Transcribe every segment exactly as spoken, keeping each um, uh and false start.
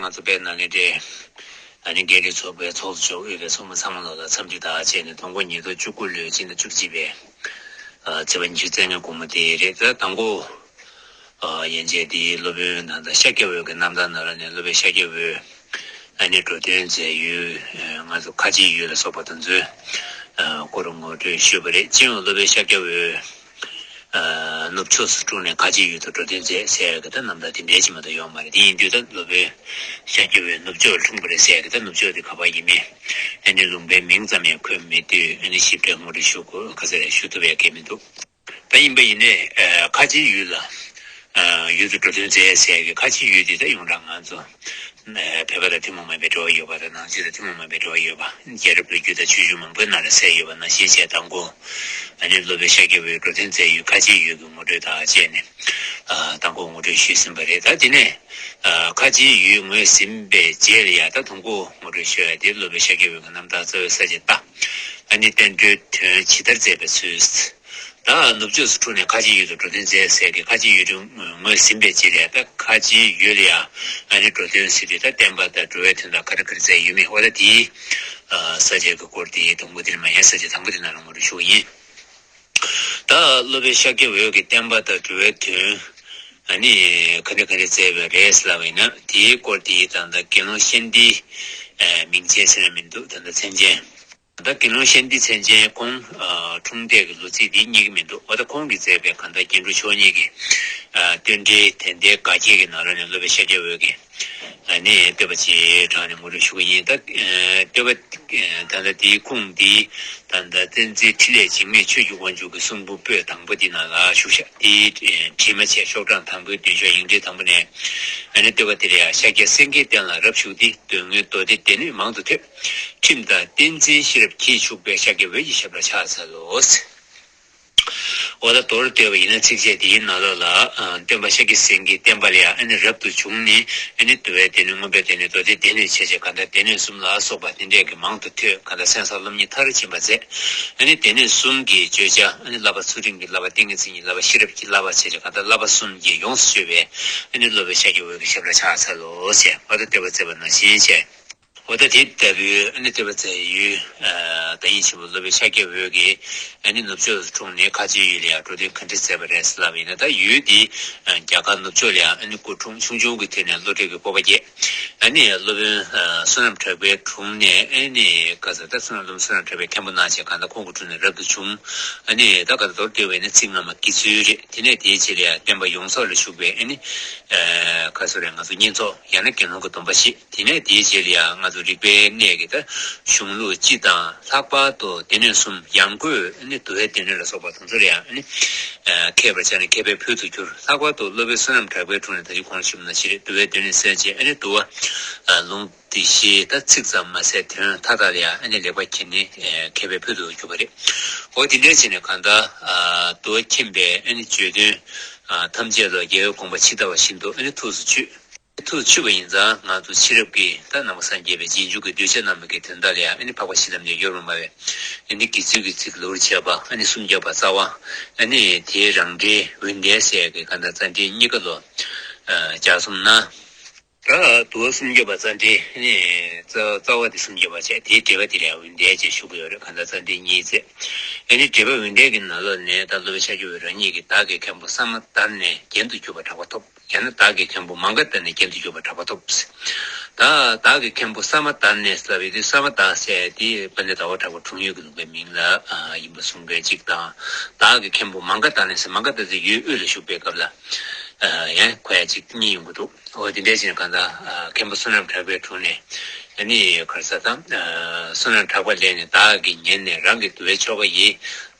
ང་ཚོ་དཔལ་ནཱ་ལེནྡྲའི་ཨ་ནི་དགེ་ལས་ཚོགས་པའི་ཚོགས་གཙོ་མཆོག་དབུས་པའི་ཚོགས་མི་ཚང་མ་ལོག་ལ་འཚམས་འདྲི་དང་བཅས་ནས། དང་པོ་ཉིས་སྟོང་བཅུ་དགུ་ལོའི་སྤྱི་ཟླ་བཅུ་གཅིག་པའི་ཨ་ཚེས་པ་ཉི་ཤུ་རྩ་ལྔའི་དགོང་མོ་དེ་རེད། ད་དང་པོ་ཨ་ཡན་ཆད་དེ་སློབ་དཔོན་ད་ལྟ་ཤཱཀྱ་འོད་ཀྱི་རྣམ་ཐར་ནང་ལ་ནས། སློབ་དཔོན་ཤཱཀྱ་འོད་ཨ་ནི་འགྲོ་དོན་མཛད་ཡུལ་ཨ་ང་ཚོ་ཁ་ཆེའི་ཡུལ་ལ་སོགས་པ་དེ་ཚོའི་ཨ་སྐོར་ངོ་སྤྲོད་ཞུས་པ་རེད། སྤྱི་ཡོངས་སློབ་དཔོན་ཤཱཀྱ་འོད་ཨ་ནུབ་ཕྱོགས་སུ་འཁྲུངས་ནས་ཁ་ཆེའི་ཡུལ་དུ་འགྲོ་དོན་མཛད་ཟེར་ཡག་གི་ད་རྣམ་ཐར་དེ་འདྲའི་ཅིག་མ་གཏོགས་ཡོད་མ་རེད། དེ་ཡིན་དུས་ད་སློབ་དཔོན་ཤཱཀྱ་འོད་ནུབ་ཕྱོགས་ལ་འཁྲུངས་པ་རེད་ཟེར་ཡག་གི་ད་ནུབ་ཕྱོགས་དེ་ག་པར་ཡིན་མིན་ཨ་ནི་ལུང་པའི་མིང་ཙམ་ཡང་འཁོད་མེད་དུས། ཨ་ནི་ཞིབ་ཕྲ་ངོ་སྤྲོད་ཞུ་དགོས་ག་ཚོད་རེད་ཞུ་ཐུབ་ཡག་གི་མི་འདུག་ད་ཡིན་པ་ཡིན་ནའི་ཨ་ཁ་ཆེའི་ཡུལ་ལ་ཨ་ཡུལ་དུ་འགྲོ་དོན་མཛད་ཟེར་ཡག་གི་ཁ་ཆེའི་ཡུལ་དེ་ད་ཡོངས་གྲགས་ང་ཚོ་ཨ་བོད་པ་དང་ཐུན་མོང་མ་ཡིན་པའི་འབྲེལ་བ་ཡོད་པ་དང་། ནང་ཆོས་དང་ཐུན་མོང་མ་ཡིན་པའི་འབྲེལ་བ་ཡོད་པ། རྒྱལ་རབས་ལོ་རྒྱུས་དང་ཆོས་འབྱུང་མང་པོའི་ནང་ལ་གསལ་ཡོད་པ་ནང་བཞིན་བྱས། དང་པོ་ཨ་ནི་སློབ་དཔོན་ཤཱཀྱ་འོད་འགྲོ་དོན་མཛད་ཡུལ་ཁ་ཆེའི་ཡུལ་གྱི་ངོ་སྤྲོད་དང་བཅས་ནས་ཨ་དང་པོ་ངོ་སྤྲོད་ཞུས་ཟིན་པ་རེད། ད་དེ་ནས་ཨ་ཁ་ཆེའི་ཡུལ་ངོས་ཟིན་པའི་རྗེས་ལ་ཡང་ད་དང་པོ་ངོ་སྤྲོད་ཞུ་ཡག་དེ་སློབ་དཔོན་ཤཱཀྱ་འོད་ཀྱི་རྣམ་ཐར་རྩ་བའི་ས་བཅད་ད་ཨ་ནི་བསྟན་འགྲོའི་དོན་ཇི་ལྟར་མཛད་པའི་ཚུལ། ད་ནུབ་ཕྱོགས་སུ་འཁྲུངས་ནས་ཁ་ཆེའི་ཡུལ་དུ་འགྲོ་དོན་མཛད་ཟེར་གི་ཁ་ཆེའི་ཡུལ་དུ་ངོས་ཟིན་པའི་རྗེས་ལ་ད་ཁ་ཆེའི་ཡུལ་ལ་ཡང་ཨ་ནི་འགྲོ་དོན་ཟེར་དུས་ད་བསྟན་པ་དང་འགྲོ་བའི་དོན་དག་ག་རེ་ག་རེ་མཛད་ཡོད་མེད། འོ་ད་དེའི་ཨ་ས་བཅད་ཀྱི་སྐོར་དེའི་དང་པོ་དེ་ནས་མ་ཡིན་ས་བཅད་དང་པོ་དེ་ནང་ལ་ངོ་སྤྲོད་ཞུ་གི་ཡིན། ད་སློབ་དཔོན་ཤཱཀྱ་འོད་ཀྱིས་བསྟན་པ་དང་འགྲོ་བའི་དོན་ཨ་ནི་ག་འདྲ་ག་འདྲ་མཛད་པ་རེད་ལབ་པ་ཡིན་ན། དེའི་སྐོར་དེའི་ད་ལྟ་དགེ་སློང་ཤཱནྟི་ཨ་མིང་ཆེན་ཟེར་ན་མི་འདུག་ད་ལྟ་མཚན་ཅན། ད་དགེ་སློང་ཤཱནྟི་མཚན་ཅན་ཁོང་ཨ་འཁྲུངས་འདས་ཀྱི་ལོ་ཚིགས་འདི་རྙེད་ཀྱི་མི་འདུག་འོ་ད་ཁོང་གིས་མཛད་པའི་གང་ལྟར་རྒྱན་དྲུག་མཆོག་གཉིས་ཀྱི་ཨ་བསྟོད་འགྲེལ་དད་ལྡན་དགའ་སྐྱེད་ཀྱི་ནང་ལ་ནས་སློབ་དཔོན་ཤཱཀྱ་འོད་ཀྱིས་ཨ་ནི་བསྟོད་པ་ཅིག་དྲངས་ནས་ངོ་སྤྲོད་ཞུ་གི་ཡིན། ད་ཨ་བསྟོད་པ་ཨ་ད་ལྟ་འདིའི་ཁུངས་འདི་ད་ལྟ་བསྟན་འཛིན་འཕྲིན་ལས་འཇིགས་མེད་ཆོས་ཀྱི་དབང་ཕྱུག་གི་གསུང་འབུམ་པོད་དང་པོ་འདི་ནང་ལ་བཞུགས་ཤག་འདི་ཨ་བྲིས་མ་བྱས་ཤོག་གྲངས་དང་པོའི་མདུན་ཤོག་ཡིག་ཕྲེང་དང་པོ་ནས་ཨ་ནི་བསྟོད་པ་འདི་ལ་ཡང་ཤཱཀྱ་སེང་གེའི་བསྟན་ལ་རབ་ཞུགས་ཏེ། འདོད་ལྔའི་མདོ་སྡེ་སྡེ་སྣོད་མང་དུ་ཐོས། ཁྲིམས་དང་ཏིང་འཛིན་ཤེས་རབ་ཀྱིས་ཕྱུག་པའི། ཤཱཀྱ་འོད་ཀྱི་ཞབས་ལ་ཕྱག་འཚལ་ལོ། འོ་ད་མདོར་བསྡུས་པ་ཡིན་ན་ཚིགས་བཅད་འདིའི་ནང་ལོགས་ལ་ཨ་སྟོན་པ་ཤཱཀྱ་སེང་གེའི་བསྟན་པ་ལ་ཡང་ཨ་ནི་རབ་ཏུ་བྱུང་ནས་ཨ་ནི་འདུལ་བའི་སྡེ་སྣོད་མངོན་པའི་སྡེ་སྣོད་མདོ་སྡེའི་སྡེ་སྣོད་བྱས་བྱས་གང་ལྟར་སྡེ་སྣོད་གསུམ་ལ་སོགས་པ་དེ་འདྲས་ཀྱི་མང་དུ་ཐོས། གང་ལྟར་གསན་བསམ་སློབ་གཉེར་མཐར་ཕྱིན་པ་མཛད། ཨ་ནི་སྡེ་སྣོད་གསུམ་གྱི་བརྗོད་བྱ་ཨ་ནི་བསླབ་པ་ཚུལ་ཁྲིམས་ཀྱི་བསླབ་པ་ཏིང་ངེ་འཛིན་གྱི་བསླབ་པ་ཤེས་རབ་ཀྱི་བསླབ་པ་བྱས་བྱས་གང་ལྟར་བསླབ་པ་གསུམ་གྱིས་ཡོངས་སུ་སྤྱོད་པའི་ཨ་ནི་སློབ་དཔོན་ཤཱཀྱ་འོད་ཀྱི་ཞབས་ལ་ཕྱག་འཚལ་ལོ་ཞེས་འོ་ད་བསྟོད་པ་མཛད་པ་ནང་བཞིན་བྱས། འོ་ད་དེ་ལྟ་བུའི་ཨ་ནི་བསྟོད་པ་མཛད་ཡུལ་ཨ་བརྡ་ཡིག་ཆེན་པོ་སློབ་དཔོན་ཤཱཀྱ་འོད་ཀྱིས་ཨ་ནི་ནུབ་ཕྱོགས་སུ་འཁྲུངས་ནས་ཁ་ཆེའི་ཡུལ་ལ་ཡང་འགྲོ་དོན་ག་འདྲ་མཛད་པ་རེད་ཟེར་ལབ་པ་ཡིན་ན། ད་ཡུལ་འདི་ཨ་རྒྱ་གར་ནུབ་ཕྱོགས་ལ་ཡང་ཨ་ནི་སྐུ་འཁྲུངས། ཆུང་ཆུང་གི་དུས་ནས་བློ་གྲོས་ཀྱི་སྤོབས་པ་སྐྱེས། ཨ་ནི་སློབ་དཔོན་ཨ་བསོད་ནམས་གྲགས་པའི་དྲུང་ནས་ཨ་ནི་ག་ས་ད་བསོད་ནམས་སློབ་བསོད་ནམས་གྲགས་པའི་མཁན་པོ་གནང་བྱས་གང་ལྟར་ཁོང་གི་དྲུང་ནས་རབ་ཏུ་བྱུང་། ཨ་ནི་ད་ག་ད་མདོར་བསྡུས་པ་ཡིན་ན་ཚིག་སྔ་མ་དགེ་ཚུལ་རེད། དེ་ནས་དེའི་རྗེས་ལ་ཡང་བསྟན་པ་ཡོངས་རྫོགས་ལ་ཞུགས་པའི་ཨ་ནི་ཨ་ག་ས་རེད། ང་ཚོ་བསྙེན་རྫོགས་ཡང་ན་དགེ་སློང་གི་སྡོམ་པ་བཞེས། དེ་ནས་དེའི་རྗེས་ལ་ཡང་ང་ཚོ་རིག་པའི་གནས་ཀྱི་ད་གཞུང་ལུགས་སྤྱི་དང་ལྷག་པར་དུ་སྡེ་སྣོད་གསུམ། ཡང་སྒོས་ནི་འདུལ་བའི་སྡེ་སྣོད་ལ་སོགས་པ་དེ་ཚོ་ལ་ཡང་ནི་མཁས་པར་སྦྱངས་ནས་མཁས་པའི་ཕུལ་དུ་གྱུར། ལྷག་པར་དུ་སློབ་དཔོན་བསོད་ནམས་གྲགས་པའི་དྲུང་ནས་ད་ཅི་གོང་ཞུས་པ་ནང་བཞིན་འདུལ་བའི་སྡེ་སྣོད་གསན་བྱས་ཨ་ནི་འདུལ་བ་ལུང་སྡེ་བཞིའི་ད་ཚིག་ཙམ་མ་ཟད་དོན་མཐའ་དག་ལ་ཡང་ཨ་ནི་ལེགས་པར་མཁྱེན་ནས་མཁས་པའི་ཕུལ་དུ་གྱུར་པ་རེད། འོ་དེ་འདྲ་བྱས་ནས་གང་ལྟར་འདུལ་བ་མཁྱེན་པའི་ཨ་ནི་བརྗོད་དོན་ཐམས་ཅད་ལ་རྒྱལ་བའི་དགོངས་པ་ཇི་ལྟ་བ་བཞིན་དུ་ཨ་ནི་ཐུགས་སུ་ཆུད། ཐུགས་ཆུད་པ་ཡིན་ཙང་ང་ཚོ་ཕྱི་རབས་ཀྱི་ད་ནང་པ་སངས་རྒྱས་པའི་རྗེས་འཇུག་གི་གདུལ་བྱ་རྣམས་ཀྱི་དོན་དག་ལ་ཡང་ཨ་ནི་འཕགས་པ་ཞི་ལམ་ནས་ཡོལ་བ་མ་བས་ཨ་ནི་དགེ་ཚུལ་གྱི་ཚིག་ལོ་རྒྱུས་བྱས་པ་ཨ་ནི་སུམ་བརྒྱ་པ་རྩ་བ་ཨ་ནི་དེའི་རང་འགྲེལ་འོད་མདན་ཟེར་ཡག་གི་གང་ལྟར་རྩ་འགྲེལ་གཉིས་ཀ་ལོ་ལྗགས་རྩོམ་གནང་། ད་འདུལ་བ་སུམ་བརྒྱ་པ་རྩ་འགྲེལ་ཨ་ནི་རྩ་རྩ་བ་དེ་སུམ་བརྒྱ་པ་བྱས་དེའི་འགྲེལ་པ་དེ་ལ་ཡང་འོད་མདན་ཅེས་ཞུ་གི་ཡོད་རེད། གང་ལྟར་རྩ་འགྲེལ་གཉིས་མཛད། ཨ་ནི་འགྲེལ་པ་འོད་མདན་གྱི་ནང་ལོགས་ནས་ད་སློབ་དཔོན་ཤཱཀྱ་འོད་རང་ཉིད་ཀྱིས་བདག་གི་མཁན་པོ་ས་མ་དར་ནས་རྒྱན་དུ་གྱུར་པ་གྲགས་པ་ཐོབ། ཡང་ན་བདག་གི་མཁན་པོ་མ་ག་དྷ་ནས་རྒྱན་དུ་གྱུར་པ་གྲགས་པ་ཐོབ། ད་བདག་གི་མཁན་པོ་ས་མ་དར་ནས་ཟེར་བའི་དུས་ས་མ་དར་ཟེར་དེ་དཔལ་ལྡན་ཟླ་བ་གྲགས་པ་དྲུང་ཡོད་ཀྱི་ལུང་པའི་མིང་ལ་ཨ་ཡིན་པ་གསུང་མཁན་གཅིག་དང་། བདག་གི་མཁན་པོ་མ་ག་དྷ་ནས་ཟེར་མ་ག་དྷ་ཟེར་ཡུལ་དབུས་ལ་བཞུགས་པའི་སྐབས་ལ་ཨ་ཡང་གོ་ཡ་གཅིག་གཉིས་ཡོང་གི་འདུག་འོ་དེ་འདྲ་བྱས་ནས་གང་ལྟར་ཨ་མཁན་པོ་བསོད་ནམས་གྲགས་པའི་དྲུང་ནས་ཨ་ནི་ག་རེ་ཟེར་དང་ཨ་བསོད་ནམས་གྲགས་པ་ལས་ནས་བདག་གིས་ཉན་ནས་རང་གི་འདུལ་བའི་ཆོ་ག་ཡི་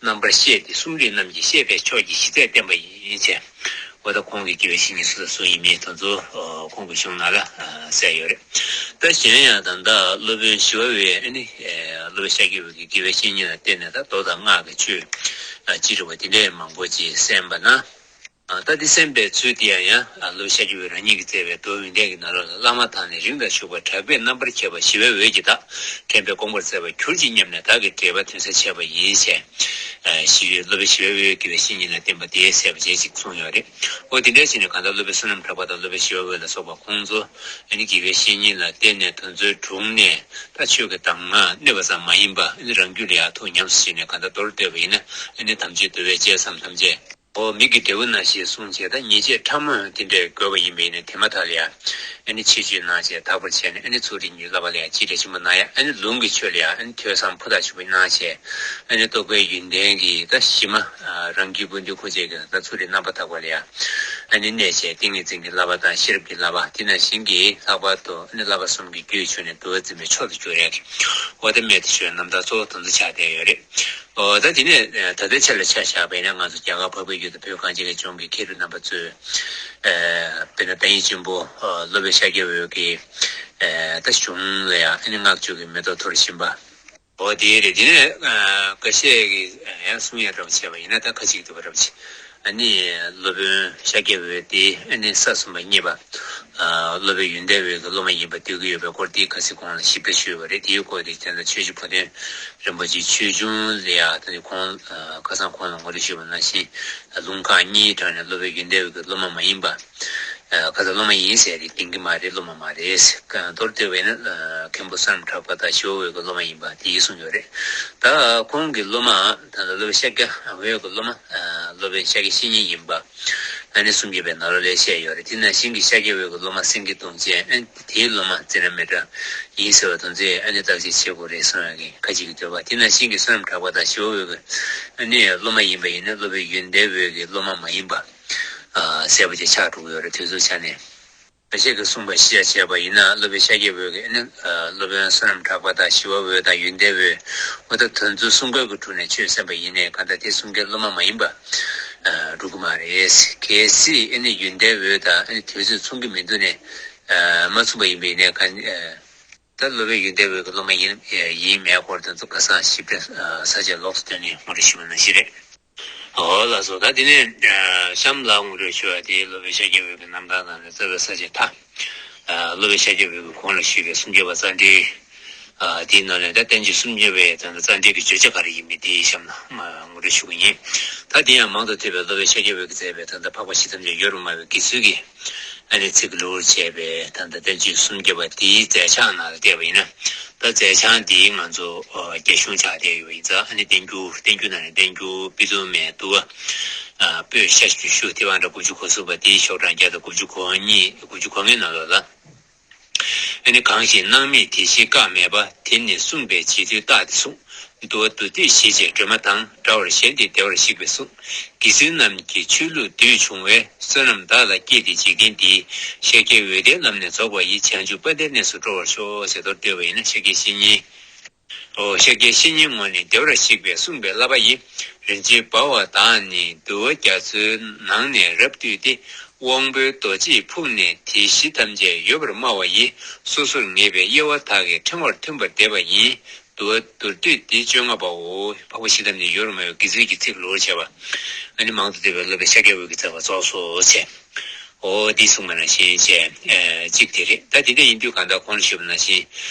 རྣམ་པར་བཤད་དེ་གསུང་རིགས་རྣམས་ཀྱི་བཤད་པའི་ཕྱོགས་ཀྱི་གཞི་རྩ་བསྟན་པ་ཡིན་ཞེས། འོ་ད་ཁོང་གི་དགེ་བའི་བཤེས་གཉེན་སུ་དང་སུ་ཡིན་མིན་དེ་ཚོ་ཨ་ཁོང་གི་གཞུང་ནང་ལ་ཨ་གསལ་ཡོད་རེད། ད་གཞན་ཡང་ད་ལྟ་སློབ་དཔོན་ཞི་བ་འོད་ཨ་ནི་ཨ་སློབ་དཔོན་ཤཱཀྱ་འོད་ཀྱི་དགེ་བའི་བཤེས་གཉེན་ལ་བརྟེན་ནས་ད་མདོ་དང་སྔགས་ཀྱི་ཆོས་ཨ་ཅི་རིགས་པ་དེ་འདྲའི་མང་པོ་ཅིག་གསན་པ་ན། ད་འདི་གསན་པའི་ཚུལ་དེ་ཡང་ཡང་སློབ་དཔོན་ཤཱཀྱ་བོད་རང་ཉིད་ཀྱིས་མཛད་པའི་མདོ་ཡོན་ཏན་གྱི་ནང་ལོགས་ལ། བླ་མ་དག་ནི་རིང་དུ་བཞུགས་པ། གྲགས་པས་རྣམ་པར་ཁྱབ་པ། ཞི་བའི་འོད་ཀྱི་བདག །དྲན་པས་དགོངས་པར་མཛད་པར་གྱུར་ཅིག་སྙམ་ནས། བདག་གི་འགྲེལ་པ་དོན་གསལ་འཆད་པ་ཡིན་ཞེས། ཞི་བའི་སློབ་དཔོན་ཞི་བའི་འོད་དགེ་བའི་བཤེས་གཉེན་ལ་བསྟན་པ་དེ་གསལ་བ་ཞེས་ཅིག་གསུངས་ཡོད་རེད། འོ་དེ་འདྲ་བྱས་ནས་གང་ལྟར་སློབ་དཔོན་བསོད་ནམས་གྲགས་པ་དང་སློབ་དཔོན་ཞི་བའི་འོད་ལ་སོགས་པ་ཁོང་ཚོ་ཨ་ནི་དགེ་བའི་བཤེས་གཉེན་ལ་བརྟེན་ནས་དོན་ཚུལ་དྲུངས་ནས། ད་ཆོས་ཀྱི་གདམས་ངག་གནོད་པ་ཙམ་མ་ཡིན་པ། ཨ་ནི་རང་རྒྱུད་ལ་ཡང་ཐུགས་ཉམས་སུ་བཞེས་ནས། གང་ལྟར་མདོར་བསྡུས་པ་ཡིན་ན། ཨ་ནི་དམ་ཆོས་འདུལ་བའི་བཅས་མཚམས་ཐམས་ཅད། འོ་མིག་གི་འབྲས་བུ་ནང་བཞིན་བསྲུང་བྱས། ད་ཉེས་བྱས་ཕྲ་མོ་དེ་འདྲ་དགོས་པ་ཡིན་པ་ཡིན་ན། དེ་མ་ཐག་ལ་ཡང་ཨ་ནི་ཆེད་བརྗོད་གནང་བྱས། དག་པར་བྱས་ནས། ཨ་ནི་ཚུལ་ཁྲིམས་ཀྱི་བསླབ་པ་ལ་ཡང་ཅི་འདྲ་ཆེན་པོ་གནང་ཡ། ཨ་ནི་ལུང་གི་ཆོས་ལ་ཡང་ཨ་ནི་ཐོས་བསམ་ཕུ་ཐག་ཆོད་པོ་གནང་བྱས། ཨ་ནི་རྟོགས་པའི་ཡོན་ཏན་གྱི་ད་གཞི་མ་རང་རྒྱུད་ཀུན་འདུས་ཁོ་ཅག་གི་ད་ཚུལ་ཁྲིམས་རྣམ་པར་དག་པ་ལ་ཡང་ཨ་ནི་གནས་བྱས། ཏིང་ངེ་འཛིན་གྱི་བསླབ་པ་དང་ཤེས་རབ་ཀྱི་བསླབ་པ། དེ་ནང་བཞིན་གྱི་ལྷག་པར་དུ་ཨ་ནི་བསླབ་པ་གསུམ་གྱི་རྒྱུད་ཆོད་ནས་འདུལ་བ་འཛིན་པའི་མཆོག་ཏུ་གྱུར་ཡ་གི། འོ་ད་རྨད་དུ་བྱུང་བའི་རྣམ་ཐར་གཙོ་བོ་དེ་ཚོ་ཆགས་བསྡད་ཡོད་རེད། ཨོ་ད་དེ་ནས་ད་ལྟའི་ཆ་ལ་ཆ་བཞག་པ་ཡིན་ན། ང་ཚོ་རྒྱ་གར་འཕགས་པའི་ཡུལ་དུ་བོད་གངས་ཅན་གྱི་ལྗོངས་ཀྱི་མཁས་གྲུབ་རྣམ་པ་ཚོས། དཔེར་ན་བསྟན་ཡིག་ཆེན་པོ་སློབ་དཔོན་ཤཱཀྱ་འོད་ཀྱི་ད་གཞུང་ལ་ཡང་ཨ་ནི་བསྔགས་བརྗོད་ཀྱི་མེ་ཏོག་འཐོར་བཞིན་པ། ཨོ་དེ་རེད། དེ་ནས་འགའ་ཤས་ཀྱིས་ཡང་གསུང་ཡ་འདྲ་བོ་བྱས་པ་ཡིན་ན། ད་ཁ་ཅིག་འདུག་པ་འདྲ་བོ་བྱས། ཨ་ནི་སློབ་དཔོན་ཤཱཀྱ་འོད་དེ་ཨ་ནི་ས་གསུམ་པ་གཉིས་པ། ཨ་སློབ་དཔོན་ཡོན་ཏན་འོད་ཀྱི་སློབ་མ་ཡིན་པ་འདོད་ཀྱི་ཡོད་པའི་སྐོར་དེ་ཁ་སང་གོང་ལ་ཞིབ་ཕྲ་ཞུས་པ་རེད། དེའི་སྐོར་དེ་ད་ལྟ་ཆོས་རྗེ་བུ་སྟོན་རིན་པོ་ཆེའི་ཆོས་འབྱུང་ལ་ཡང་ད་ནི་གོང་ཁ་སང་གོང་ལ་ངོ་སྤྲོད་ཞུས་པ་ནང་བཞིན། ལུང་ཁག་གཉིས་དྲངས་ནས་སློབ་དཔོན་ཡོན་ཏན་འོད་ཀྱི་སློབ་མ་མ་ཡིན་པ། ཁ་སང་སློབ་མ་ཡིན་ཟེར་རེད། བསྟན་གྱི་མ་རེད། སློབ་མ་མ་རེད། མདོར་བསྡུས་པ་ཡིན་ན་མཁན་པོ་བསོད་ནམས་གྲགས་པ་དང་ཞི་བ་འོད་ཀྱི་སློབ་མ་ཡིན་པ་དེ་གསུངས་ཡོད་རེད། ད་ཁོང་གི་སློབ་མ་ད་ལྟ་སློབ་དཔོན་ཤཱཀྱ་འོད་ཀྱི་སློབ་མ། སློབ་དཔོན་ཤཱཀྱ་བཤེས་གཉེན་ཡིན་པ། ཨ་ནི་སུམ་བརྒྱ་པའི་ནང་ལོགས་ལ་བཤད་ཡོད་རེད། དེ་ནང་བཞིན་གྱི་ཤཱཀྱ་འོད་ཀྱི་སློབ་མ་སེང་གེ་གདོང་ཅན། ཨ་ནི་དེའི་སློབ་མ་ཙི་ན་མི་ཏྲ་ཡིན་ཟེར་བ་དང་། ཚེ་ཨ་ནི་བརྟག་དཔྱད་བྱེད་དགོས་རེད་གསུང་ཡག་གི་ཁ་ཅིག་གི་འདོད་པ། དེ་ནང་བཞིན་གྱི་བསོད་ནམས་གྲགས་པ་དང་ཞི་བ་འོད་ཀྱི་ཨ་ནི་སློབ་མ་ཡིན་པ་ཡིན་ན། སློབ་དཔོན་ཡོན་ཏན་འོད་ཀྱི་སློབ་མ་མ་ཡིན་པ་ཟེར་བ་ཅིག་ཆགས་འགྲོ་གི་ཡོད་རེད། དུས་ཚོད་ཆ་ནས། ཁ་ཤས་ཀྱིས་གསུངས་པ་གཞིར་བྱས་པ་ཡིན་ན། སློབ་དཔོན་ཤཱཀྱ་འོད་ཀྱི་ཨ་ནི་སློབ་དཔོན་བསོད་ནམས་གྲགས་པ་དང་ཞི་བ་འོད་དང་ཡོན་ཏན་འོད། འོ་ད་དེ་ཚོ་གསུམ་ཀའི་གི་དྲུང་ནས་ཆོས་གསན་པ་ཡིན་ནའི། གང་ལྟར་དེ་གསུམ་ཀའི་སློབ་མ་མ་ཡིན་པ་འགྲོ་གི་མ་རེད། གལ་སྲིད་ཨ་ནི་ཡོན་ཏན་འོད་དང་ཨ་ནི་དུས་ཚོད་མཚུངས་ཀྱི་མི་འདུག་ནས་མ་མཚུངས་པ་ཡིན་པ་ཡིན་ནའི། གང་ད་སློབ་དཔོན་ཡོན་ཏན་འོད་ཀྱི་སློབ་མ་ཡིན་ཡིན་མེད་སྐོར་དེ་ཚོ་ཁ་སང་ཞིབ་ཕྲ་ས་བཅད་ལོགས་སུ་བཏོན་ནས་ངོ་སྤྲོད་ཞུས་པ་ནང་བཞིན་རེད། ཨོ་ལགས་སོ། ད་དེ་ནས་གཤམ་ལ་ངོ་སྤྲོད་ཞུ་བ་དེ་སློབ་དཔོན་ཤཱཀྱ་འོད་ཀྱི་རྣམ་ཐར་ནང་ནས་རྩ་བའི་ས་བཅད་མཐའ། སློབ་དཔོན་ཤཱཀྱ་འོད་ཀྱི་གོང་ལ་ཞུས་པའི་སུམ་བརྒྱ་པ་རྩ་འགྲེལ། དེའི་ནང་ནས་ད་བསྟན་བཅོས་སུམ་བརྒྱ་པའི་ད་ལྟ་རྩ་འགྲེལ་གྱི་བརྗོད་བྱ་ག་རེ་ཡིན་མིན་དེའི་གཤམ་ལ་ངོ་སྤྲོད་ཞུ་གི་ཡིན། ད་དེ་ཡང་མང་དུ་ཐོས་པའི་སློབ་དཔོན་ཤཱཀྱ་འོད་ཀྱིས་མཛད་པའི་ད་ལྟ་འཕགས་པ་གཞི་ཐམས་ཅད་ཡོད་རུང་སྨྲ་བའི་དགེ་ཚུལ་གྱི་ཨ་ནི་ཚིག་ལྷུར་བྱས་པའི་ད་ལྟ་བསྟན་བཅོས་སུམ་བརྒྱ་པ་དེའི་མཛད་བྱང་ནང་ལ་བལྟས་པ་ཡིན་ན། ད་མཛད་བྱང་འདིའི་ང་ཚོ་རྒྱ་གཞུང་ཆགས་བསྡད་ཡོད་པ་ཡིན་ཙང་། ཨ་ནི་བསྟན་འགྱུར། བསྟན་འགྱུར་ནང་ནས་བསྟན་འགྱུར་པི་ཏོ་མའི་བསྡུ་བ། པོད་ཤ་བཅུ་ཤོག་ཐེར་པ་དང་དགུ་བཅུ་གོ་གསུམ་པ་དེའི་ཤོག་གྲངས་བརྒྱ་དང་དགུ་བཅུ་གོ་གཉིས། དགུ་བཅུ་གོ་ལྔའི་ནང་ལོགས་ལ། ཨ་ནི་གང་ཞིག་སྣང་མེད་དེ་བཞིན་བཀག་མེད་པ། དེ་ནི་གསུངས་པའི་བྱེད་ཚུལ་རྟག་སྟེ་གསུངས། བསྡུ་བ་མདོར་བསྡུས་ཞེས་བྱའི་སྒྲོན་མ་དང་འདྲ་བར་གཞན་དེ་བདེ་བར་གཤེགས་པས་གསུངས། དགེ་ཚུལ་རྣམས་ཀྱི་ཆོས་ལུགས་བདུད་བྱུང་བས། བསོད་ནམས་བདག་ལ་སྐྱེས་ཏེ་འཇིག་རྟེན་འདིའི། ཤཱཀྱ་འོད་ལྡན་ལམ་ནས་རྫོགས་པ་ཡི། བྱང་ཆུབ་དཔལ་ལྡན་གནས་སུ་འགྲོ་བར་ཤོག་ཟེར། མདོར་བསྡུས་པ་ཡིན་ན་ཤཱཀྱའི་བཤེས་གཉེན། ཨོ་ཤཱཀྱའི་བཤེས་གཉེན་ངོ་ནི་བདེ་བར་གཤེགས་པས་གསུངས་པའི་བསླབ་པ་ཡི། རིན་ཆེན་འབར་བ་དག་ནི་འདུལ་བ་རྒྱ་མཚོའི་ནང་ནས་རབ་བཏུས་ཏེ། དབང་པོའི་རྡོ་རྗེས་ཕུག་ནས་དེ་གཞི་ཐམས་ཅད་ཡོད་པར་སྨྲ་བ་ཡི། སོ་སོར་ངེས་པའི་དབྱེ་བ་དག་གི་ཕྲེང་བར་མཐུན་པར་བསྡེབས་པ་ཡིན། བསྡུ་བ་མདོར་བསྡུས་འདི་བཅོ་ལྔ་པའོ། འཕགས་པ་གཞི་ཐམས་ཅད་ཡོད་རུང་སྨྲ་བའི་དགེ་ཚུལ་གྱི་ཚིག་ལྷུར་བྱས་པ། ཨ་ནི་མང་དུ་ཐོས་པའི་སློབ་དཔོན་ཤཱཀྱ་འོད་ཀྱིས་མཛད་པ་རྫོགས་སོ་ཞེས། ཨོ་འདི་གསུངས་པ་ནང་བཞིན་བྱས། གཅིག་དེ་རེད། ད་དེ་འདྲ་ཡིན་དུས་གང་ལྟར་གོང་ལ་ཞུས་པ་ནང་བཞིན།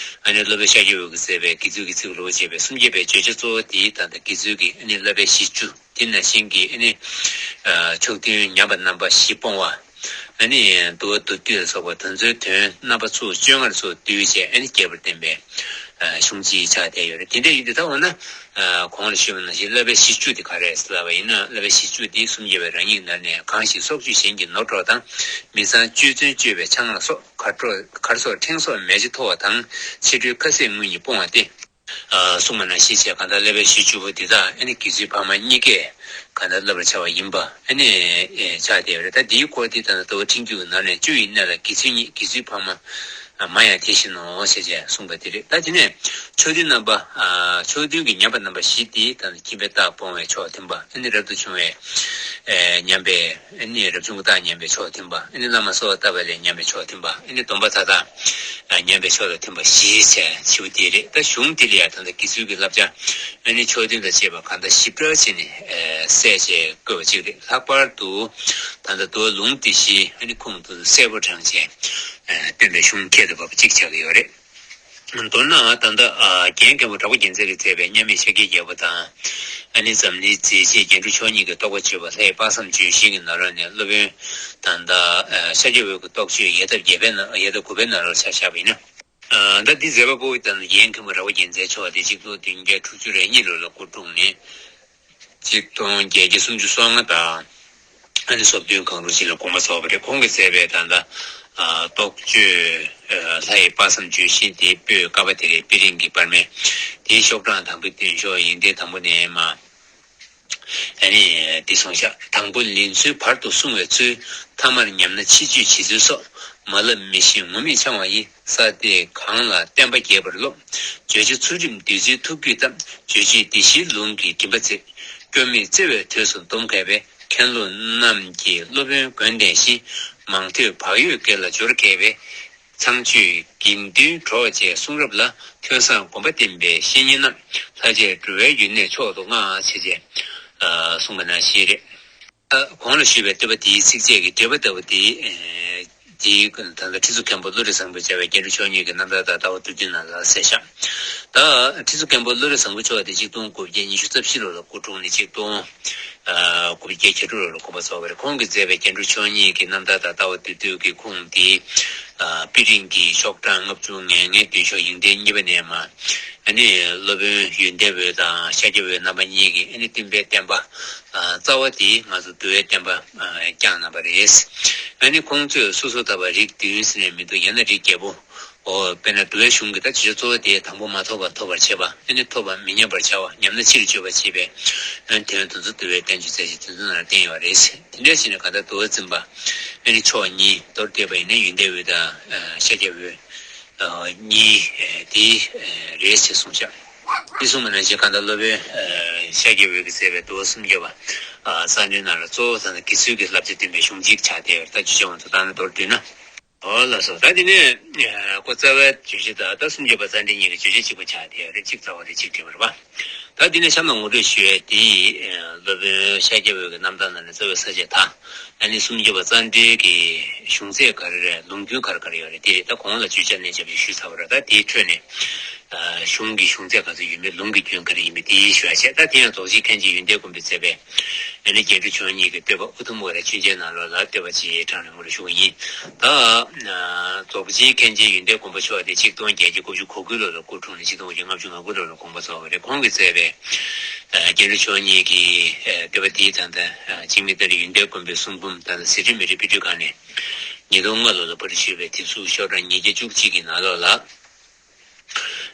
ཨ་ནི་སློབ་དཔོན་ཤཱཀྱ་འོད་ཀྱིས་མཛད་པའི་དགེ་ཚུལ་གྱི་ཚིག་ལྷུར་བྱས་པའི་སུམ་བརྒྱ་པའི་བརྗོད་བྱ་གཙོ་བོ་དེ་ད་ལྟ་དགེ་ཚུལ་གྱི་ཨ་ནི་བསླབ་པའི་གཞི་བཅུ། དེ་ནང་བཞིན་གྱི་ཨ་ནི། ཕྱོགས་མཐུན་ཉམས་པ་རྣམ་པ་བཞི་སྤོང་བ། ཨ་ནི་བསྡུ་བ་མདོར་བསྡུས་ལ་སོགས་པ་དེ་ཚོའི་དོན་རྣམ་པ་ཚོ་བཅོ་ལྔར་སོགས་བསྡུས་བྱས། ཨ་ནི་རྒྱས་པར་བསྟན་པའི་གཞུང་ཅིག་ཆགས་བསྡད་ཡོད་རེད། དེ་འདྲ་ཡིན་དུས་ད་འོ་ན། གོང་ལ་ཞུས་པ་ནང་བཞིན་བསླབ་པའི་གཞི་བཅུ་དེ་ག་རེ་རེད་ལབ་པ་ཡིན་ན། བསླབ་པའི་གཞི་བཅུ་དེ་སུམ་བརྒྱ་པའི་རང་ཉིད་ནང་ནས། གང་ཞིག་སྲོག་གཅོད་གཞན་གྱི་ནོར་འཕྲོག་དང་། མི་ཚངས་སྤྱོད་བཙུན་སྤྱོད་པའི་ཆང་ལ་སོགས། གར་སོགས་གར་སོགས་ཕྲེང་སོགས་མེ་ལྕེ་འཐོར་བ་དང་། ཕྱི་དྲོའི་ཁ་ཟས་དངུལ་གཉིས་སྤོང་བ་སྟེ། གསུངས་པ་ནང་བཞིན་བྱས། གང་ལྟར་བསླབ་པའི་གཞི་བཅུ་པོ་འདི་དག་ཨ་ནི་དགེ་ཚུལ་ཕ་མ་གཉིས་ཀས་གང་ལྟར་བསླབ་པར་བྱ་བ་ཡིན་པ་ཨ་ནི་ཆགས་བསྡད་ཡོད་རེད། ད་འདིའི་སྐོར་འདི་ད་ལྟ་ཟླ་བ་ཕྲེང་རྒྱུད་ཀྱི་ནང་ནས་བཅུ་ཡི་གནས་ལ་དགེ་ཚུལ་གཉིས། དགེ་ཚུལ་ཕ་མ་མ་ཡང་དེ་བཞིན་ནོ་ཞེས་བྱས་གསུངས་པ་དེ་རེད། ད་དེ་ནས་ཕྱོགས་མཐུན་རྣམ་པ། ཕྱོགས་མཐུན་གྱི་ཉམས་པ་རྣམ་པ་བཞི་དེ་ད་ལྟ་ཁྱིམ་པའི་རྟགས་སྤོང་བའི་ཕྱོགས་མཐུན་པ། ཨ་ནི་རབ་ཏུ་བྱུང་བའི་ ཨེ་མཉམ་པའི་ཨ་ནི་རབ་བྱུང་ཀུན་བརྟགས་མཉམ་པའི་ཕྱོགས་མཐུན་པ། ཨ་ནི་བླ་མ་གསོལ་བ་བཏབ་པ་ལས་མཉམ་པའི་ཕྱོགས་མཐུན་པ། ཨ་ནི་སྡོམ་པ་མཐའ་དག་ཨ་མཉམ་པའི་ཕྱོགས་དང་མཐུན་པ་བཞི་བྱས་བཞི་པོ་དེ་རེད། ད་གཞུང་དེ་ལ་ཡང་ད་ལྟ་དགེ་ཚུལ་གྱི་བསླབ་བྱ་ཨ་ནི་ཕྱོགས་མཐུན་དང་བཅས་པ་གང་དག་ཞིབ་ཕྲ་བྱས་ནས་ཨེ་གསལ་བྱས་བཀོད་པ་ཅིག་རེད། ལྷག་པར་དུ་ད་ལྟ་མདོ་ལུང་སྡེ་བཞིའི་ཨ་ནི་ཁུངས་དེ་གསལ་པོ་དྲངས་བྱས་ཨེ་སྟོན་པའི་གཞུང་ཁྱད་དུ་འཕགས་པ་གཅིག་ཆགས་ཀྱི་ཡོད་རེད། མདོར་ན་ད་ལྟ་ཨ་རྒན་མཁན་པོ་གྲགས་པ་རྒྱལ་མཚན་གྱིས་མཛད་པའི་མཉམ་མེད་ཤཱཀྱའི་རྒྱལ་པོ་དང་། ཨ་ནི་འཛམ་གླིང་མཛེས་བྱེད་རྒྱན་དྲུག་མཆོག་གཉིས་ཀྱི་རྟོགས་པ་བརྗོད་པ་ལྷའི་དཔག་བསམ་ལྗོན་ཤིང་གི་ནང་ལོགས་ནས། སློབ་དཔོན་ད་ལྟ་ཨ་ཤཱཀྱ་འོད་ཀྱི་རྟོགས་བརྗོད་ཡལ་འདབ་བརྒྱད་པའི་ནང་ཡལ་འདབ་དགུ་པའི་ནང་ལོགས་ཆ་བཞག་པ་ཡིན་ན། ཨ་ད་འདི་མཛད་པ་པོ་ད་ལྟ་རྒན་མཁན་པོ་གྲགས་པ་རྒྱལ་མཚན་མཆོག་དེ་ཆིག་སྟོང་བདུན་བརྒྱ་དྲུག་ཅུ་རེ་གཉིས་ལོ་ལ་སྐུ་འཁྲུངས་ནས། ཆིག་སྟོང་བརྒྱད་བརྒྱ་སུམ་ཅུ་སོ་ལྔ་དང་། ཨ་ནི་སོ་བདུན་གང་རུང་ཅིག་ལ་དགོངས་པ་རྫོགས་པ་རེད། ཁོང་གིས་མཛད་པའི་ད་ལྟ་ཨ་རྟོགས་བརྗོད་ཨ་ལྷའི་དཔག་བསམ་ལྗོན་ཤིང་དེ་པོད་ཀ་པ་དེ་རེད། པི་རིང་གི་བར་མའི་དེའི་ཤོག་གྲངས་དང་པོའི་བདུན་ཤོག་ཡིག་ཐེངས་དང་པོ་ནས་མར། ཨ་ནི་འདི་གསུངས་ཤག་དང་པོ་ལེན་ཚུལ་བར་དུ་གསུང་བའི་ཚུལ། ཐ་མར་ཉམས་ན་ཕྱིར་བཅོས་བྱེད་ཚུལ་སོགས། མ་བསླབས་མི་ཤེས་ངོ་མས་འཆང་བ་ཡིས། ས་སྟེང་གང་ལ་བསྟན་པ་རྒྱས་པར་སློབ། བརྗོད་བྱ་ཚུལ་ཁྲིམས་བདུད་རྩིའི་ཐུགས་རྒྱུད་བཏབ། རྗོད་བྱེད་སྡེ་བཞིའི་ལུང་གི་མགྲིན་པ་བརྩེགས། སྐྱོན་མེད་བརྩེ་བའི་ཐོས་སུ་འདོམས་མཁས་པའི། མཁན་སློབ་རྣམས་ཀྱིས་སློབ་དཔོན་མགོན་བསྟེན་ཞིང་། མང་ཐོས་བག་ཡོད་དགེ་ལ་སྦྱོར་མཁས་པའི། ཚངས་སྤྱོད་དགེ་འདུན་གྲོགས་བཅས་གསུང་རབ་ལ། ཐོས་བསམ་སྒོམ་པ་བསྟེན་པའི་བཤེས་གཉེན་རྣམས། ལྷར་བཅས་འགྲོ་བའི་ཡུལ་ནས་མཆོག་ཏུ་བསྔགས། ཞེས་བྱས་གསུངས་པ་ནང་བཞིན་རེད། ད་གོང་ལ་ཞུས་པའི་བསྟོད་པ་དེའི་ཚིགས་བཅད་ཀྱི་འགྲེལ་པ་ལྟ་བུ་དེ། ཨེ་དེའི་ད་ལྟ་ཁྲི་ཟུར་མཁན་པོ་ཀླུ་རི་བཟང་པོས་མཛད་པའི་རྒྱན་དྲུག་མཆོག་གཉིས་ཀྱི་རྣམ་ཐར་དང་ལྟ་བ་བསྡུས་དོན་ནང་ལ་གསལ་བཞག་ད་ཁྲི་ཟུར་མཁན་པོ་ཀླུ་རི་བཟང་པོ་མཆོག་དེ་ཆིག་སྟོང་དགུ་བརྒྱ་ཉི་ཤུ་རྩ་བཞི་ལོ་ལ་སྐུ་འཁྲུངས་ནས་ཆིག་སྟོང་ཨ་དགུ་བརྒྱ་གྱ་དྲུག་ལོ་ལ་དགོངས་པ་རྫོགས་པ་རེད། ཁོང་གིས་མཛད་པའི་རྒྱན་དྲུག་མཆོག་གཉིས་ཀྱི་རྣམ་ཐར་དང་ལྟ་བ་བསྡུས་དོན་གྱི་ཁུངས་དེ། ཨ་པི་རིང་གི་ཤོག་གྲངས་ལྔ་བཅུ་ང་ལྔའི་བདུན་ཤོག་ཡིག་ཐེངས་གཉིས་པ་ནས་མར། ཨ་ནི་སློབ་དཔོན་ཡོན་ཏན་འོད་དང་ཤཱཀྱ་འོད་རྣམ་པ་གཉིས་ཀྱིས་ཨ་ནི་སྟོན་པའི་བསྟན་པ་ཨ་རྩ་བ་དེ་ང་ཚོ་འདུལ་བའི་བསྟན་པ་ཨ་བསྐྱངས་གནང་བ་རེད། ཨ་ནི་ཁོང་ཚོས་སོ་སོ་ལྟ་བུ་རིགས་བདུན་ཟེར་ནས་མི་འདུག་ཡང་ན་རིགས་བརྒྱད་པོ། འོ་དཔེར་ན་འདུལ་བའི་གཞུང་གི་ད་བརྗོད་བྱ་གཙོ་བོ་དེ་དང་པོ་མ་ཐོབ་པ་ཐོབ་པར་བྱེད་པ། ཨ་ནི་ཐོབ་པ་མི་ཉམས་པར་བྱ་བ། ཉམས་ན་ཕྱིར་བཅོས་པར་བྱེད་པའི་ཨ་ནི་དོན་དེ་ཚོ་འདུལ་བའི་བསྟན་བཅོས་མཛད་ཅིང་དེ་ཚོ་ནང་བསྟན་ཡོད་རེད། དེ་འདྲ་བྱས་ནས་གང་ལྟར་འདུལ་བ་འཛིན་པ་ཨ་ནི་མཆོག་གཉིས། མདོར་བསྡུས་པ་ཡིན་ན་ཡོན་ཏན་འོད་དང་ཤཱཀྱ་འོད་གཉིས་དེ་རེད་ཅེས་གསུངས་ཤག་འདི་གསུངས་པ་ནང་བཞིན་གང་ལྟར་སློབ་དཔོན་ཤཱཀྱ་འོད་ཀྱིས་མཛད་པའི་འདུལ་བ་སུམ་བརྒྱ་པ་རྩ་འགྲེལ་ནང་ལ་གཙོ་བོ་ད་ནི་དགེ་ཚུལ་གྱི་བསླབ་བྱ་སྟོན་པའི་གཞུང་གཅིག་ཆགས་བསྡད་ཡོད་རེད། ད་ཇུས་ཆེན་དབང་དུ་བཏང་ནས་མདོར་བསྡུས་ན། འོ་ལགས་སོ། ད་དེ་ནས་ཁོ་རྩ་བའི་བརྗོད་བྱ་དང་ད་སུམ་བརྒྱ་པ་རྩ་འགྲེལ་གཉིས་ཀྱི་བརྗོད་བྱ་གཅིག་པ་ཆགས་བསྡད་ཡོད་རེད། གཅིག་རྩ་བ་རེད། གཅིག་འགྲེལ་པ་རེད་པ། ད་འདི་ནས་གཤམ་ལ་ངོ་སྤྲོད་ཞུ་ཡས་དེ་སློབ་དཔོན་ཤཱཀྱ་འོད་ཀྱི་རྣམ་ཐར་ནང་ནས་རྩ་བའི་ས་བཅད་དང་། ཨ་ནི་སུམ་བརྒྱ་པ་རྩ་འགྲེལ་གྱི་གཞུང་ཚད་ག་རེ་རེད། ལུང་རྒྱུན་ག་རེ་ག་རེ་ཡོད་རེད། དེ་རེད། ད་གོང་ལ་བརྗོད་བྱ་ལེན་བྱ་བའི་ཞུས་ཚར་བ་རེད། ད་དེའི་ཁྲོད་ནས་གཞུང་གི་གཞུང་ཚད་ག་ཚོད་ཡོད་མེད། ལུང་གི་རྒྱུན་ག་རེ་ཡིན་མིན་དེ་ཞུ་ཡ་བྱས། ད་དེ་ཡང་རྫོགས་ཆེན་མཁན་ཆེན་ཡོན་ཏན་མགོན་པོས་མཛད་པའི་ཨ་ནི་རྒྱན་དྲུག་མཆོག་གཉིས་ཀྱི་བསྟོད་པ་ཨུ་ཐུམ་ཝེ་ར་ཆོས་འཆད་ནང་ལོགས་ལ་བསྟོད་པ་ཅིག་དྲངས་ནས་ངོ་སྤྲོད་ཞུ་གི་ཡིན། ད་རྫོགས་ཆེན་མཁན་ཆེན་ཡོན་ཏན་མགོན་པོ་མཆོག་དེ་ཆིག་སྟོང་བརྒྱད་བརྒྱ་དགུ་བཅུ་གོ་དགུ་ལོ་ལ་སྐུ་འཁྲུངས་ནས་ཆིག་སྟོང་དགུ་བརྒྱ་ལྔ་བཅུ་ང་དགུ་ལོ་ལ་དགོངས་པ་རྫོགས་པ་རེད། ཁོང་གིས་མཛད་པའི་རྒྱན་དྲུག་མཆོག་གཉིས་ཀྱི་བསྟོད་པ་དེའི་ད་ལྟ་འཇིགས་མེད་རྟ་དྲེལ་ཡོན་ཏན་མགོན་པོའི་གསུང་འབུམ་ད་ལྟ་ཟི་ཁྲི་མི་ཁྲི་པི་ཏྲི་ཁ་ནས་ཉིས་སྟོང་ལྔ་ལོ་ལ་པར་ཞུས་པའི་དེབ་གཟུགས་ཤོག་གྲངས་ཉིས་བརྒྱ་བཅུ་གཅིག་གི་ནང་ལོགས་ལ།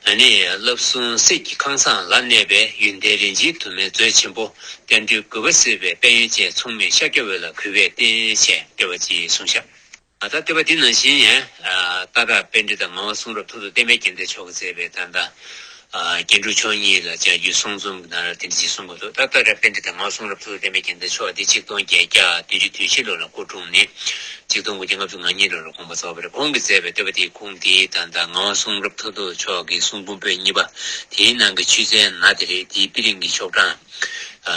ཨ་ནི་བསླབ་གསུམ་གསེར་གྱི་ཁང་བཟང་ལ་གནས་པའི་ཡོན་ཏན་རིན་ཆེན་དུ་མའི་མཛོད་ཆེན་པོ། བསྟན་འགྲོའི་རྒུད་པ་སེལ་བའི་དཔལ་ཡོན་ཅན་མཚུངས་མེད་ཤཱཀྱ་འོད་ལ་གུས་པས་བསྟེན་ཞེས་བསྟོད་པ་ཅིག་གསུངས་ཤག་ད་བསྟོད་པ་འདི་ནང་བཞིན་ཡང་སྟག་བྲག་པཎྜི་ཏ་ངག་དབང་གསུང་རབ་ཐུར་དུ་བསྟན་པའི་རྒྱལ་མཚན་མཆོག་གིས་མཛད་པའི་ད་ལྟ་རྒྱན་དྲུག་མཆོག་གཉིས་ལ་སྦྱར་རྒྱུའི་གསུང་རྩོམ་གྱི་ནང་ལ་དེ་འདྲ་ཅིག་གསུང་གི་འདུག་ད་སྟག་བྲག་པཎྜི་ཏ་ངག་དབང་གསུང་རབ་ཐུར་དུ་བསྟན་པའི་རྒྱལ་མཚན་མཆོག་འདི་ཆིག་སྟོང་བརྒྱད་བརྒྱ་བདུན་ཅུ་དོན་བཞི་ལོ་ལ་སྐུ་འཁྲུངས་ནས་ཆིག་སྟོང་དགུ་བརྒྱ་ལྔ་བཅུ་ང་གཉིས་ལོ་ལ་དགོངས་པ་རྫོགས་པ་རེད། ཁོང་གིས་མཛད་པའི་བསྟོད་པ་དེའི་ཁུངས་དེ་ད་ལྟ་ངག་དབང་གསུང་རབ་ཐུར་དུ་མཆོག་གི་གསུང་འབུམ་པོད་གཉིས་པ་དེའི་ནང་གི་ཆོས་ཚན་ན་དེ་རེད། དེའི་པི་རིང་གི་ཤོག་གྲངས་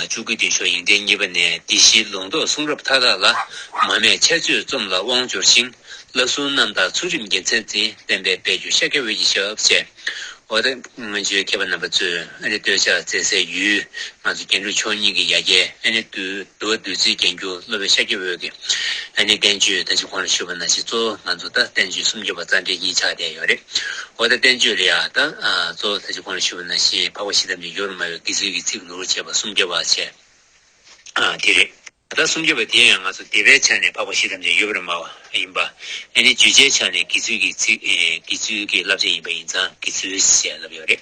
བཅུ་དགུ་བདུན་ཤོག་ཡིག་ཐེངས་གཉིས་པ་ནས། སྡེ་བཞིའི་ལུང་རྟོགས་གསུང་རབ་མཐའ་དག་ལ། མ་སྨད་འཆད་རྩོད་རྩོམ་ལ་དབང་འབྱོར་ཞིང་། བསླབ་གསུམ་རྣམ་དག་ཚུལ་ཁྲིམས་རྒྱལ་མཚན་འཛིན། བསྟན་པའི་དཔལ་གྱུར་ཤཱཀྱ་འོད་ཀྱི་ཞབས་ཞེས། འོ་ད་སྔོན་བྱོན་མཁས་པ་རྣམ་པ་ཚོས་ཨ་ནི་བསྟོད་ཕྱག་མཛད་སའི་ཡུལ། ང་ཚོ་རྒྱན་དྲུག་མཆོག་གཉིས་ཀྱི་ཡ་གྱལ་ཨ་ནི་འདུལ་འདུལ་བ་བདུད་རྩིའི་རྒྱན་གྱུར་སློབ་དཔོན་ཤཱཀྱ་འོད་ཀྱི་ཨ་ནི་བསྟན་བཅོས་ད་ཅི་གོང་ལ་ཞུས་པ་ནང་བཞིན་གཙོ་བོ་ང་ཚོ་ད་བསྟན་བཅོས་སུམ་བརྒྱ་པ་རྩ་འགྲེལ་གཉིས་ཆགས་བསྡད་ཡོད་རེད། འོ་ད་བསྟན་བཅོས་ལ་ཡ་ད་གཙོ་བོ་ད་ཅི་གོང་ལ་ཞུས་པ་ནང་བཞིན་འཕགས་པ་ཞི་དམ་གྱི་ཡུམ་དུ་མ་ཡིན་པའི་དགེ་ཚུལ་གྱི་ཚིག་ལོ་བྱས་པ་སུམ་བརྒྱ་པ་བྱས། ཨ་དེ་རེད། ད་སུམ་བརྒྱ་པ་དེ་ཡང་ང་ཚོ་སྡེ་པའི་ཆ་ནས་འཕགས་པ་ཞི་དམ་གྱི་ཡུམ་དུ་མ་ཡིན་པ་ཡིན་པ། ཨ་ནི་བརྗོད་བྱའི་ཆ་ནས་དགེ་ཚུལ་གྱི་ཚིག་ཨེ་དགེ་ཚུལ་གྱི་བསླབ་བྱ་ཡིན་པ་ཡིན་ཙང་དགེ་ཚུལ་ཞེས་ལབ་ཡོད་རེད།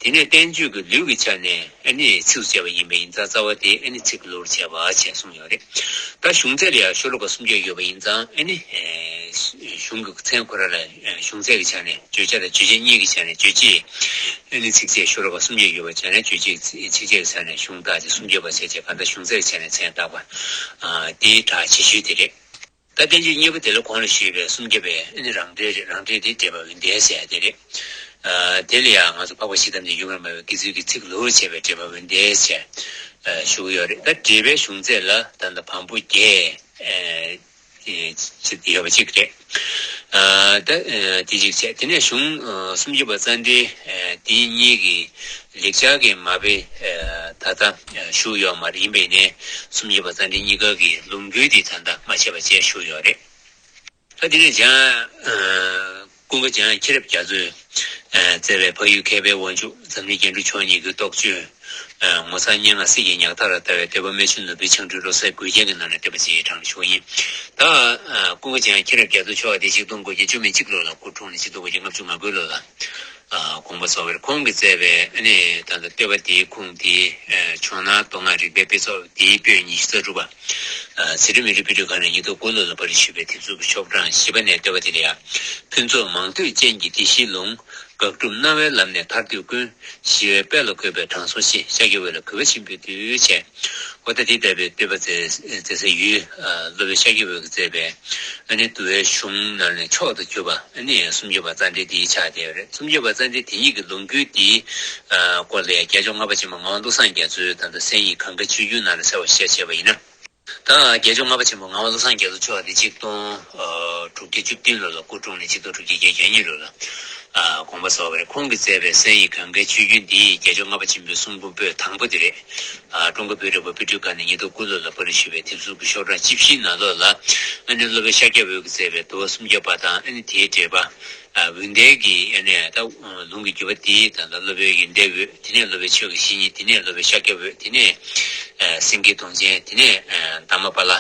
དེ་ནས་བསྟན་བཅོས་ཀྱི་ལུས་ཀྱི་ཆ་ནས་ཨ་ནི་ཚིགས་སུ་བཅད་པ་ཡིན་པ་ཡིན་ཙང་རྩ་བ་དེ་ཨ་ནི་ཚིག་ལྷུར་བྱས་པ་བྱས་གསུངས་ཡོད་རེད། ད་གཞུང་ཚད་ལ་ཡང་ཤོ་ལོ་ཀ་སུམ་བརྒྱ་ཡོད་པ་ཡིན་ཙང་ཨ་ནི་གཞུང་གི་མཚན་ཁོ་རང་ལ་གཞུང་ཚད་ཀྱི་ཆ་ནས་བརྗོད་བྱ་དང་རྗོད་བྱེད་གཉིས་ཀྱི་ཆ་ནས་རྗོད་བྱེད་ཨ་ནི་ཚིགས་བཅད་ཤོ་ལོ་ཀ་སུམ་བརྒྱ་ཡོད་པ་ཆ་ནས་རྗོད་བྱེད་ཚིགས་བཅད་ཀྱི་ཆ་ནས་གཞུང་དག་ཅིག་སུམ་བརྒྱ་པ་བྱས་བྱས་གང་ལྟར་གཞུང་ཚད་ཀྱི་ཆ་ནས་མཚན་བཏགས་པ་དེའི་གྲགས་ཆེ་ཤོས་དེ་རེད། ད་བསྟན་བཅོས་གཉིས་པ་དེ་ལ་གོང་ལ་ཞུས་པའི་སུམ་བརྒྱ་པའི་ཨ་ནི་རང་འགྲེལ་རེད། རང་འགྲེལ་དེ་འགྲེལ་པ་འོན་ཏེ་ཟེར་ཡ་དེ་རེད། ཨ་དེ་ལ་ཡང་ང་ཚོ་འཕགས་པ་ཞི་བདེ་དང་ཡུམ་ར་མ་བའི་དགེ་ཚུལ་གྱི་ཚིག་ལྷུར་བྱས་པའི་འགྲེལ་པ་འོན་ཏེ་ཟེར་ཞུ་གི་ཡོད་རེད། ད་འགྲེལ་པའི་གཞུང་ཚད་ལ་ད་ལྟ་བམ་པོ་བརྒྱད་ཅིག་ཡོད་པ་གཅིག་རེད། ཨ་ད་ཨ་དེ་གཅིག་བྱས། དེ་ནས་གཞུང་ཨ་སུམ་བརྒྱ་པ་རྩ་འགྲེལ་ཨ་དེ་གཉིས་ཀྱི་ལེགས་སྦྱར་གྱི་མ་དཔེ་ཨ་ད་ལྟ་ཨ་ཞུ་ཡོད་མ་རེད། ཡིན་པས་ནས་སུམ་བརྒྱ་པ་རྩ་འགྲེལ་གཉིས་ཀ་གི་ལུང་དཀྱིལ་དེ་ད་ལྟ་མ་ཆད་པ་བཅས་ཞུ་ཡོད་རེད། ད་དེ་ནས་འཇང་ཨ་ཀུན་དགའ་འཇང་མཁྱེན་རབ་རྒྱ་མཚོས་ཨ་མཛད་པའི་འཕགས་ཡུལ་མཁས་པའི་དབང་ཕྱུག་འཛམ་གླིང་རྒྱན་དྲུག་མཆོག་གཉིས་ཀྱི་རྟོགས་བརྗོད། ཨ་ངོ་མཚར་སྙན་ངག་གསེར་གྱི་ཉག་ཐག་ལ་ལྟ་བའི་བསྟོད་པ་རྨད་བྱུང་ནོར་བུའི་འཕྱང་འཕྲུལ་བློ་གསལ་མགུལ་རྒྱན་གྱི་ནང་ནས་བསྟོད་པ་ཅིག་དྲངས་ཞུ་བ་ཡིན། ད་ཨ་ཀུན་དགའ་འཇང་མཁྱེན་རབ་རྒྱ་མཚོ་མཆོག་དེ་ཆིག་སྟོང་དགུ་བརྒྱ་བཅུ་མེད་གཅིག་ལོ་ལ་སྐུ་འཁྲུངས་ནས་ཆིག་སྟོང་དགུ་བརྒྱ་ལྔ་བཅུ་ང་དགུ་ལོ་ལ་ཨ་དགོངས་པ་རྫོགས་པ་རེད། ཁོང་གིས་མཛད་པའི་ཨ་ནི་ད་ལྟ་བསྟོད་པ་དེའི་ཁུངས་དེ་ཨ་ཇོ་ནང་མདོ་སྔགས་རིག་པའི་དཔེ་ཚོགས་དེའི་པོད་ཉི་ཤུ་རྩ་དྲུག་པ། ཨ་ཚེ་རིང་མི་རིགས་དཔེ་སྐྲུན་ཁང་ནས་ཉིས་སྟོང་དགུ་ལོ་ལ་པར་ཞུས་པའི་དེབ་གཟུགས་ཀྱི་ཤོག་གྲངས་བཞི་པ་ནས་བསྟོད་པ་དེ་ལ་ཡང་། ཕུན་ཚོགས་མང་ཐོས་ཅན་གྱི་བདེ་གཤེགས་ལུང་། དགག་སྒྲུབ་སྣང་བའི་ལམ་ནས་མཐར་ཐུག་ཀུན། ཞི་བའི་དཔལ་ལ་འགོད་པའི་དྲང་སྲོང་ཆེ། ཤཱཀྱ་འོད་ལ་གུས་པ་ཆེན་པོས་འདུད་བྱས། འོ་ད་དེ་ལྟ་བུའི་བསྟོད་པ་མཛད་མཛད་ས་ཡུལ་ཨ་སློབ་དཔོན་ཤཱཀྱ་འོད་ཀྱིས་མཛད་པའི་ཨ་ནི་འདུལ་བའི་གཞུང་ནང་ནས་མཆོག་ཏུ་གྱུར་པ་ཨ་ནི་སུམ་བརྒྱ་པ་རྩ་འགྲེལ་འདི་ཆགས་བསྡད་ཡོད་རེད། སུམ་བརྒྱ་པ་རྩ་འགྲེལ་དེ་ཉིད་ཀྱི་ལུང་དཀྱིལ་འདིའི་ཨ་སྐོར་ལ་ཡང་རྒྱལ་མཆོག་ལྔ་པ་ཆེན་པོ་ངག་དབང་བློ་བཟང་རྒྱ་མཚོས་ད་ལྟ་གསན་ཡིག་གངྒཱའི་ཆུ་རྒྱུན་ནང་ལ་གསལ་བར་བཤད་བྱས་པ་ཡིན་ན། ད་རྒྱལ་མཆོག་ལྔ་པ་ཆེན་པོ་ངག་དབང་བློ་བཟང་རྒྱ་མཚོ་མཆོག་དེ་ཆིག་སྟོང་དྲུག་བརྒྱ་བཅུ་བདུན་ལོ་ལ་སྐུ་འཁྲུངས་ནས་ཆིག་སྟོང་དྲུག་བརྒྱ་བརྒྱད་ཅུ་གྱ་གཉིས་ལོ་ལ་དགོངས་པ་རྫོགས་པ་རེད། ཁོང་གིས་མཛད་པའི་གསན་ཡིག་གངྒཱའི་ཆུ་རྒྱུན་འདི་རྒྱལ་མཆོག་ལྔ་པ་ཆེན་པོའི་གསུང་འབུམ་པོད་དང་པོ་དེ་རེད། ཀྲུང་གོ་བོད་རིག་པ་དཔེ་སྐྲུན་ཁང་ནས་ཉིས་སྟོང་དགུ་ལོ་ལ་པར་ཞུས་པའི་དེབ་གཟུགས་ཀྱི་ཤོག་གྲངས་བཅུ་བཞིའི་ནང་ལོགས་ལ་ཨ་ནི་སློབ་དཔོན་ཤཱཀྱ་འོད་ཀྱིས་མཛད་པའི་འདུལ་བ་སུམ་བརྒྱ་པ་དང་ཨ་ནི་དེའི་འགྲེལ་པ། ཨ་འོད་ལྡན་གྱི་ཨ་ནི་ད་ལུང་གི་བརྒྱུད་པ་དེའི་ད་ལྟ་སློབ་དཔོན་ཡོན་ཏན་འོད། དེ་ནས་སློབ་དཔོན་ཆོས་ཀྱི་བཤེས་གཉེན། དེ་ནས་སློབ་དཔོན་ཤཱཀྱ་འོད། དེ་ནས་ཨ་སེང་གེ་གདོང་ཅན། དེ་ནས་ཨ་དྷརྨ་པཱ་ལ།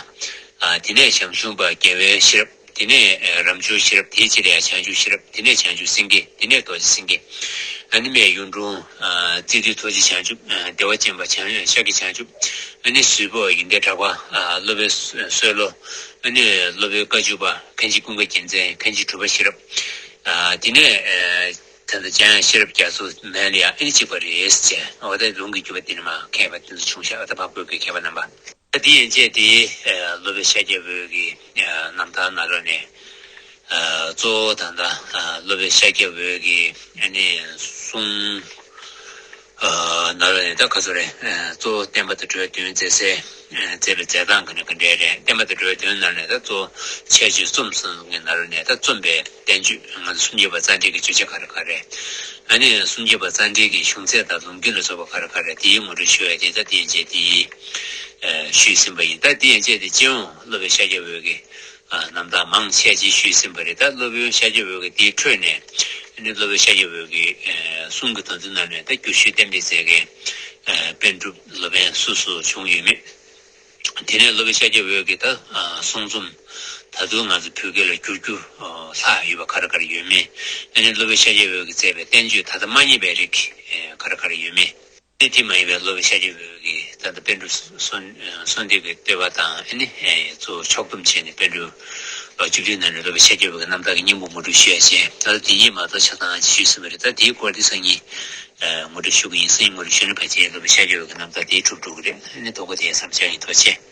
ཨ་དེ་ནས་ཞང་ཞུང་པ་རྒྱལ་བའི་ཤེས་རབ། དེ་ནས་ཨ་རབ་འབྱོར་ཤེས་རབ། དེའི་རྗེས་ལ་ཡང་བྱང་ཆུབ་ཤེས་རབ། དེ་ནས་བྱང་ཆུབ་སེང་གེ། དེ་ནས་རྡོ་རྗེ་སེང་གེ། ཨ་ནི་སྨད་གཡུང་དྲུང་ཨ་རྩེ་ལྡན་ཐུགས་རྗེ་བྱང་ཆུབ། ཨ་བདེ་བ་ཅན་པ་བྱང་ཤཱཀྱ་བྱང་ཆུབ། ཨ་ནི་ཟུར་པོ་ཡོན་ཏན་གྲགས་པ། ཨ་སློབ་དཔོན་སྲོལ་ལོ། ཨ་ནི་སློབ་དཔོན་བཀའ་བརྒྱུད་པ་མཁན་ཆེན་ཀུན་དགའ་རྒྱལ་མཚན། མཁན་ཆེན་གྲུབ་པ་ཤེས་རབ། ཨ་དེ་ནས་ཨ་ད་ལྟ་འཇམ་དབྱངས་ཤེས་རབ་རྒྱ་མཚོ་མན་ལ་ཡང་ཨ་ནི་གཅིག་པ་རེད་ཟེར། འོ་ད་ལུང་གི་བརྒྱུད་པ་འདི་ནི་མ་མཁས་པ་དེ་ཚོ་བྱུང་ཤག་ཨ་ད་འཕགས་བོད་ཀྱི་མཁས་པ་རྣམ་པ། ད་དེ་ཡན་ཆད་དེ་ཨ་སློབ་དཔོན་ཤཱཀྱ་འོད་ཀྱི་ཨ་རྣམ་ཐར་ནང་ལོགས་ནས་ཨ་གཙོ་བོ་ད་ལྟ་ཨ་སློབ་དཔོན་ཤཱཀྱ་འོད་ཀྱི་ཨ་ནི་གསུང་ཨ་ནང་ལོགས་ནས་ད་ག་ཚོད་རེད། ཨ་གཙོ་བོ་བསྟན་པ་དང་འགྲོ་བའི་དོན་མཛད་སའི་ཨ་མཛད་པའི་མཛད་སྟངས་ག་ནས་ག་འདྲས་རེད། བསྟན་པ་དང་འགྲོ་བའི་དོན་ནང་ནས་ད་གཙོ་བོ་ཁྱད་ཆོས་རྩོམ་གསུམ་གྱི་ནང་ལོགས་ནས་ད་རྩོམ་པའི་བསྟན་བཅོས་ང་ཚོ་སུམ་བརྒྱ་པ་རྩ་འགྲེལ་གྱི་བརྗོད་བྱ་ག་རེ་ག་རེ། ཨ་ནི་སུམ་བརྒྱ་པ་རྩ་འགྲེལ་གྱི་གཞུང་ཚད་དང་ལུང་དཀྱིལ་ལ་སོགས་པ་ག་རེ་ག་རེ་དེའི་ངོ་སྤྲོད་ཞུ་ཡ་དེ་ད་དེ་ཡན་ཆད་དེ་ཨ་ཞུས་ཟིན་པ་ཡིན། ད་དེ་ཡན་ཆད་དེ་སྤྱི་ཡོངས་སློབ་དཔོན་ཤཱཀྱ་འོད་ཀྱི་ཨ་རྣམ་ཐར་མང་ཆེ་ཅིག་ཞུས་ཟིན་པ་རེད། ད་སློབ་དཔོན་ཤཱཀྱ་འོད་ཀྱི་དེའི་ཁྲོད་ནས་ཨ་ནི་སློབ་དཔོན་ཤཱཀྱ་འོད་ཀྱི་ཨ་གསུང་གི་དོན་ཚན་ནང་ནས་ད་བསྒྱུར་ཞུས་གཏན་འབེབས་མཛད་མཁན་ཨ་པཎ་གྲུབ་སློབ་དཔོན་སུ་སུ་བྱུང་ཡོད་མེད། དེ་ནས་སློབ་དཔོན་ཤཱཀྱ་འོད་ཀྱི་ད་ཨ་གསུང་རྩོམ་ད་དུང་ང་ཚོ་བོད་སྐད་ལ་བསྒྱུར་རྒྱུ་ཨ་ལྷག་ཡོད་པ་ག་རེ་ག་རེ་ཡོད་མེད། ཨ་ནི་སློབ་དཔོན་ཤཱཀྱ་འོད་ཀྱིས་མཛད་པའི་བསྟན་བཅོས་ད་ལྟ་མ་རྙེད་པའི་རིགས་ཨ་ག་རེ་ག་རེ་ཡོད་མེད། ཨ་ནི་དེ་མ་ཡིན་པའི་སློབ་དཔོན་ཤཱཀྱ་འོད་ཀྱི་ད་ལྟ་པཎ་གྲུབ་གསོལ་གསོལ་འདེབས་ཀྱི་བསྟོད་པ་དང་ཨ་ནི་ཨ་གཙོ་བོ་ཕྱོགས་བསྡོམས་བྱས་ནས་པཎ་གྲུབ་ལོ་བཅུ་བདུན་ནང་ནས་སློབ་དཔོན་ཤཱཀྱ་འོད་ཀྱི་རྣམ་ཐར་གྱི་སྙིང་པོ་ངོ་སྤྲོད་ཞུ་ཡ་བྱས། ད་ལྟ་དེ་ཉིད་མ་གཏོགས་ཆ་ཚང་ཞུས་ཟིན་པ་རེད། ད་དེའི་སྐོར་དེ་སང་ཉིན་ཨ་ངོ་སྤྲོད་ཞུ་གི་ཡིན། སང་ཉིན་ངོ་སྤྲོད་ཞུ་ན་ཕལ་ཆེར་སློབ་དཔོན་ཤཱཀྱ་འོད་ཀྱི་རྣམ་ཐར་དེ་གྲུབ་འགྲོ་གི་རེད། ཨ་ནི་དོགས་པ་དེ་ཡང་བསམ་འཆར་ཡིན། ཐུགས་རྗེ་ཆེ།